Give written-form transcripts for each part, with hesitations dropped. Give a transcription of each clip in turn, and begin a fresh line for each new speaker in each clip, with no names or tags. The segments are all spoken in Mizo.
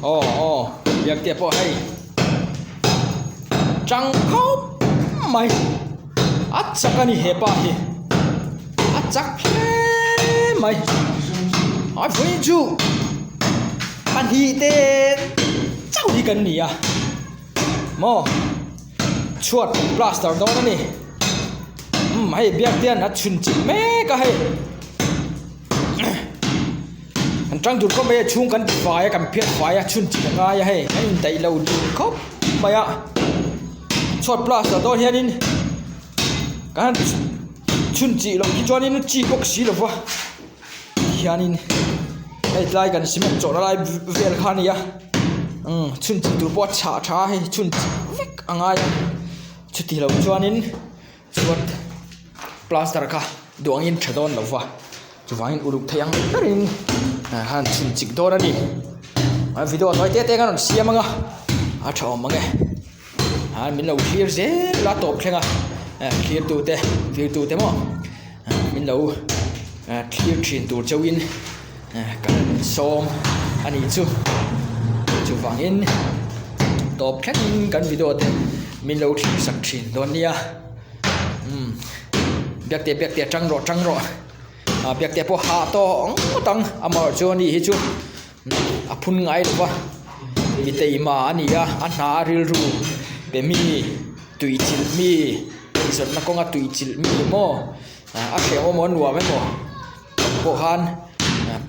Aw aw biakte pawh hei tang khawp mai a chak a ni he pa hi a chak hle mai a vawiin chu pahnih te chauh hi kan ni a maw chhuat plaster dawn a ni umm hei biak te hian a chhun chilh mek a hei. Kan tang dur khawp mai a chhung kan ti fai a kan phiat fai a chhun chilh a ngai a hei kan indaih lo dur khawp mai a chhuat plaster dawn hianin kan han chhun chih loh hi chuanin a chi bawk si lo va tihianin hei tlai kan cement chawhna lai vel kha a ni a umm chhun chih tur pawh a chhah tha a hei chhun chih vek a ngai a chuti loh chuanin. Chhuat plaster kha duh angin tha dawn lo va chuvangin uluk thei ang berin ah khan chhun chik dawn a ni a video tawi te te khan rawn siam ang a a tha awm ang e ah min lo thlir zel a tawp thleng a eh thlir tu te thlir tu te maw min lo thlir thin tur chauhin eh kan sawm a nih chu chuvangin tawp thlengin kan video te min lo thlir sak thin dawn nia umm biakte biakte tang rawh tang rawh ah biakte pawh hah tawh ngawt ang amaherawh chu ani hi chu a phun ngai lo va mi teima a ni a a hna a rilru pe mi tui chilh mi eizawnna kawnga tui chilh mi maw a hrehawm emaw a nuam emaw pawh khan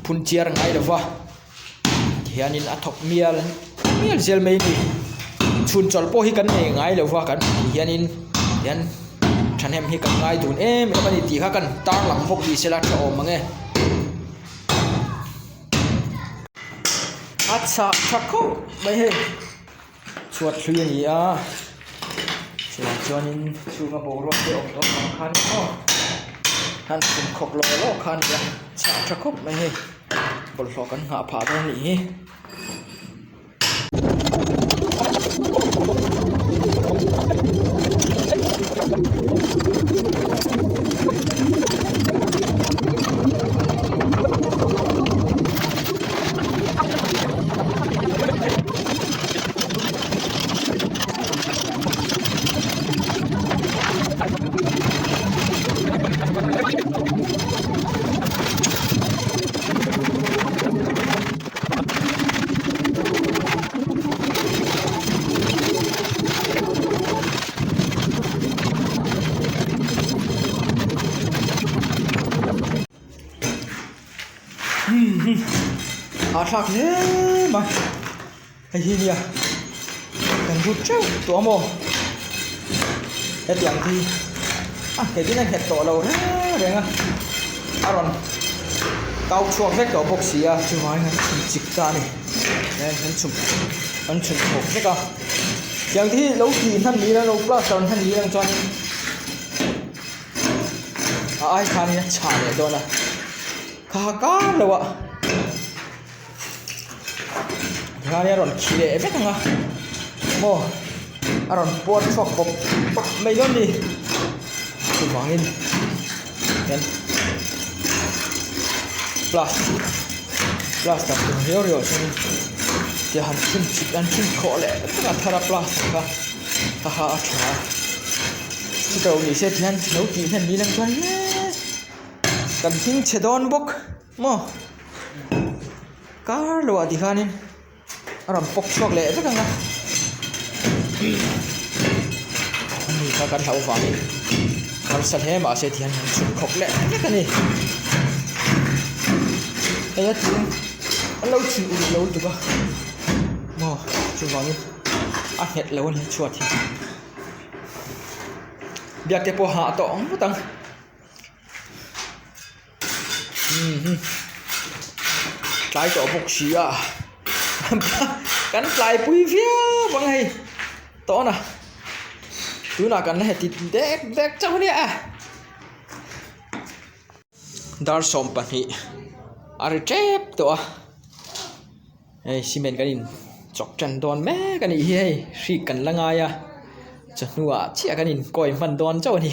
phun chiar ngai lo va tihianin a thawk mial mial zel mai a ni chhun chawlh pawh hi kan nei ngai lo va kan hmuh hianin tihian thahnem hi kan ngai dun em em a ni tih kha kan tarlang bawk ni sela tha awm ang e. A chhah tha khawp mai hei. Chhuat hlui a ni a chuvang chuanin chhunga boruak te awm tawh avang khan aw han chhun khawk lawk lawk kha a ni a chhah tha khawp mai hei bawlhhlawh kan nghah phah dawn a nih hi. Hahthlak hle mai hei hi nia kan lut teuh tawh a maw hetiang hi a nghet in a nghet tawh lo reng reng a a rawn kau chhuak vek tawh bawk si a chuvangin an chhun chik ta a ni an chhun an chhun chhawk vek a tiang te hi lo tih hnan ni ila lo plaster hnan ni ila chuan a ai khanin a chhah leh dawn a kha kar lo ah tikhan a rawn khi leh vek ang a maw a rawn puar chhuak pawp pawp mai dawn a ni chuvangin hian plastic plaster tur riau riau ah chuanin tia han chhun chhit an chhun khawh leh vek a thar a plaster kha a ha a tha a chutah ni se tihian lo tih hnem ni lang chuan hle kan hming chhe dawn bawk maw kar lo ah tikhanin a rawn pawk chhuak leh vek ang a ani kha kan hlauh vangin harsa hle mahse tihian an chhun khawp leh vek a ni hei a tiin an lo chhun uluk lo lutuk a maw chuvangin a nghet lo a ni chhuat hi biak te pawh hah tawh ngawt ang. Tlai tawh bawk si a kan tlai pui viau ang hei tawn a tunah kan la heti dek dek chauh ania a dar 12 a ri tep tawh a hei cement kan in chawk tan dawn mek a nih hi hei hrik kan la ngai a chawhnuah chiah kan in kawi hman dawn chauh a ni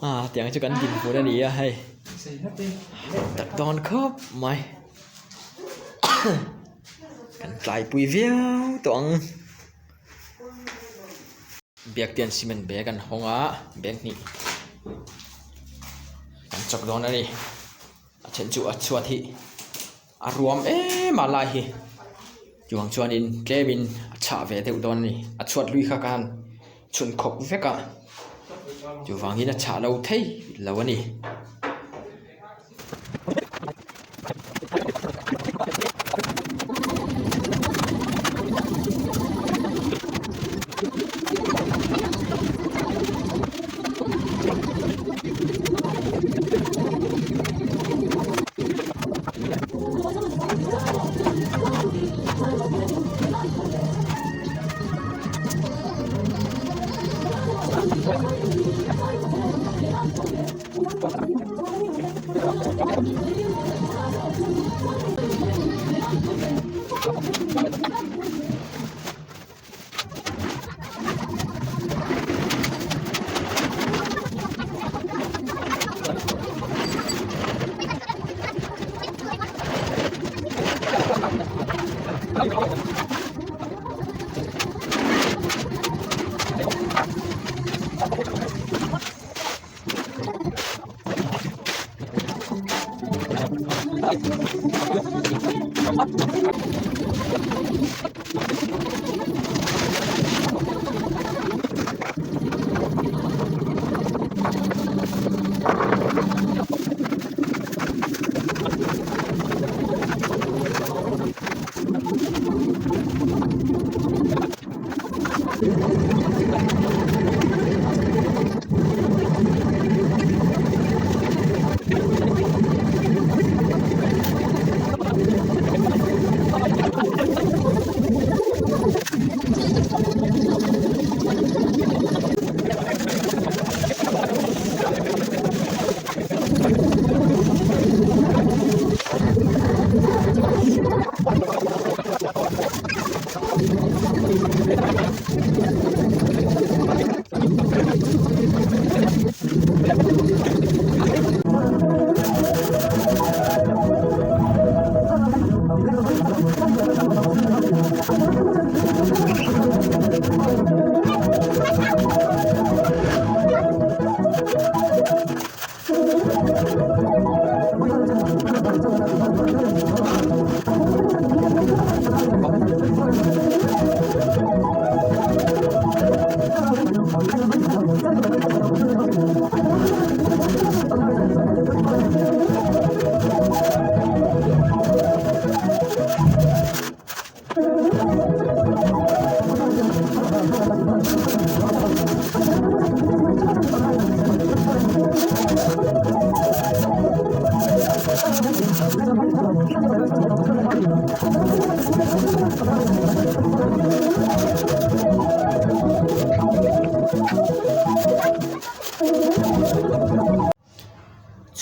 ah tiang chu kan dinhmun a ni a hei tak dawn khawp mai. Kan tlaipui viau tawh ang. Biaktian cement bag an hawng a, bag hnih kan chawk dawn a ni. A then chu a chhuat hi a ruam em a lai hi chuvang chuanin tlemin a chhah ve deuh dawn a ni. A chhuat hlui kha khan chhun khawp vek a chuvangin a chhah lo thei lo a ni.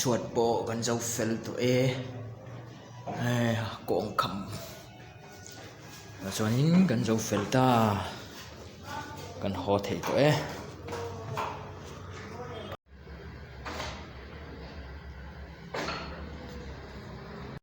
Chhuat pawh kan zo fel tawh e kawng kham chuanin kan zo fel ta kan haw thei tawh e.